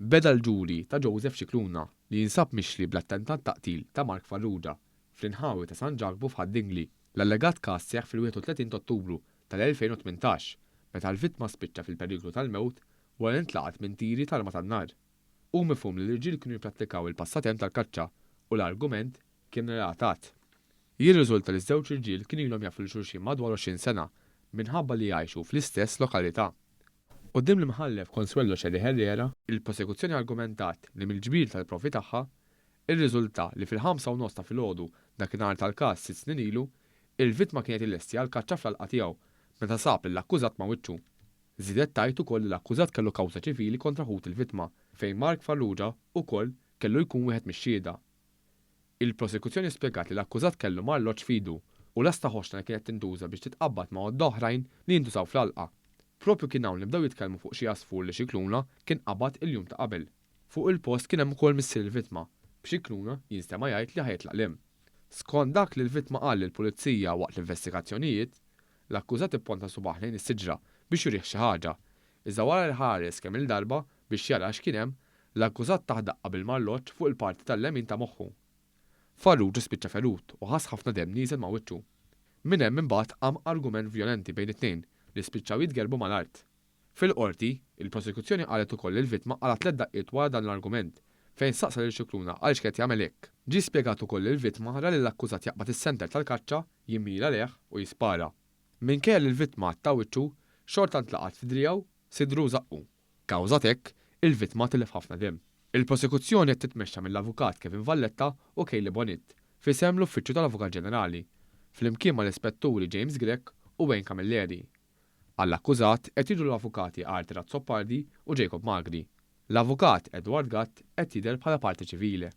Beda l-ġuri ta' Joseph Scicluna li jinsab mixli bl-attentat ta' qtil ta' Mark Farrugia fl-inħawi ta' San Ġakbu f'Ħad-Dingli. L-allegat każ seħħ fil-31 ta' Ottubru tal-2018 meta l-vittma spiċċa fil-periklu tal-mewt wara li ntlaqat minn tiri t'arma tan-nar. Hu mifhum li l-irġiel kienu jipprattikaw il-passatemp tal-kaċċa u l-argument kien relatat. Jirriżulta li ż-żewġ irġiel kienu ilhom jafu lil xulxin madwar 20 sena minħabba li jgħixu fl-istess lokalità. Quddiem l-Imħallef Consuelo Scerri Herrera, il-Prosekuzzjoni argumentat li mill-ġbir tal-provi tagħha rriżulta li fil-ħamsa u nofs ta' filgħodu dakinhar tal-każ sitt snin ilu, il-vittma kien qed ilesti għall-kaċċa fl-għalqa tiegħu meta sab lill-akkużat ma' wiċċu. Żiedet tgħid ukoll li l-akkużat kellu kawża ċivili kontra ħut il-vittma fejn Mark Farrugia ukoll kellu jkun wieħed mix-xhieda. Il-Prosekuzzjoni spjegat li l-akkużat kellu marloġġ f'idu u lasta ħoxna li kienet tintuża biex titqabbad ma' għodda oħrajn li jintużaw fl-għalqa. Proprju kien hawn li bdew jitkellmu fuq xi għasfur li Scicluna kien qabad il-jum ta' qabel. Fuq il-post kien hemm ukoll missier il-vittma, b'Scicluna jinstema' jgħid li ħa jitlaq 'l hemm. Skont dak li l-vittma qal lill-Pulizija waqt l-investigazzjonijiet, l-akkużat ipponta subgħah lejn is-siġra biex jurih xi ħaġa, iżda wara li ħares kemm-il darba biex jara x'kien hemm, L-akkużat tah daqqa bil-marloġġ fuq il-parti tal-lemin ta' moħħu. Farrugia spiċċa ferut u ħass ħafna demm nieżel ma' wiċċu. Minn hemm imbagħad qam argument vjolenti bejn it-tnejn li spiċċaw jitgerrbu mal-art. Fil-Qorti, il-Prosekuzzjoni qalet ukoll li l-vittma qala' tlett daqqiet wara dan l-argument, fejn staqsa lil Scicluna għaliex kien qed jagħmel hekk. Ġie spjegat ukoll li l-vittma ra lill-akkużat jaqbad is-senter tal-kaċċa, jimmira lejh u jispara. Minkejja li l-vittma għatta wiċċu, xorta ntlaqat f'driegħu, sidru u żaqqu. Kawża t'hekk, il-vittma tilef ħafna demm. Il-prosekuzzjoni qed titmexxa mill-Avukat Kevin Valletta u Kaylie Bonitt, f'isem l-Uffiċċju tal-Avukat Ġenerali, flimkien mal-Ispetturi James Grech u Wayne Camilleri. Għall-akkużat qed jidhru l-Avukati Arthur Azzopardi u Jacob Magri. L-Avukat Edward Gatt qed jidher bħala parte ċivile.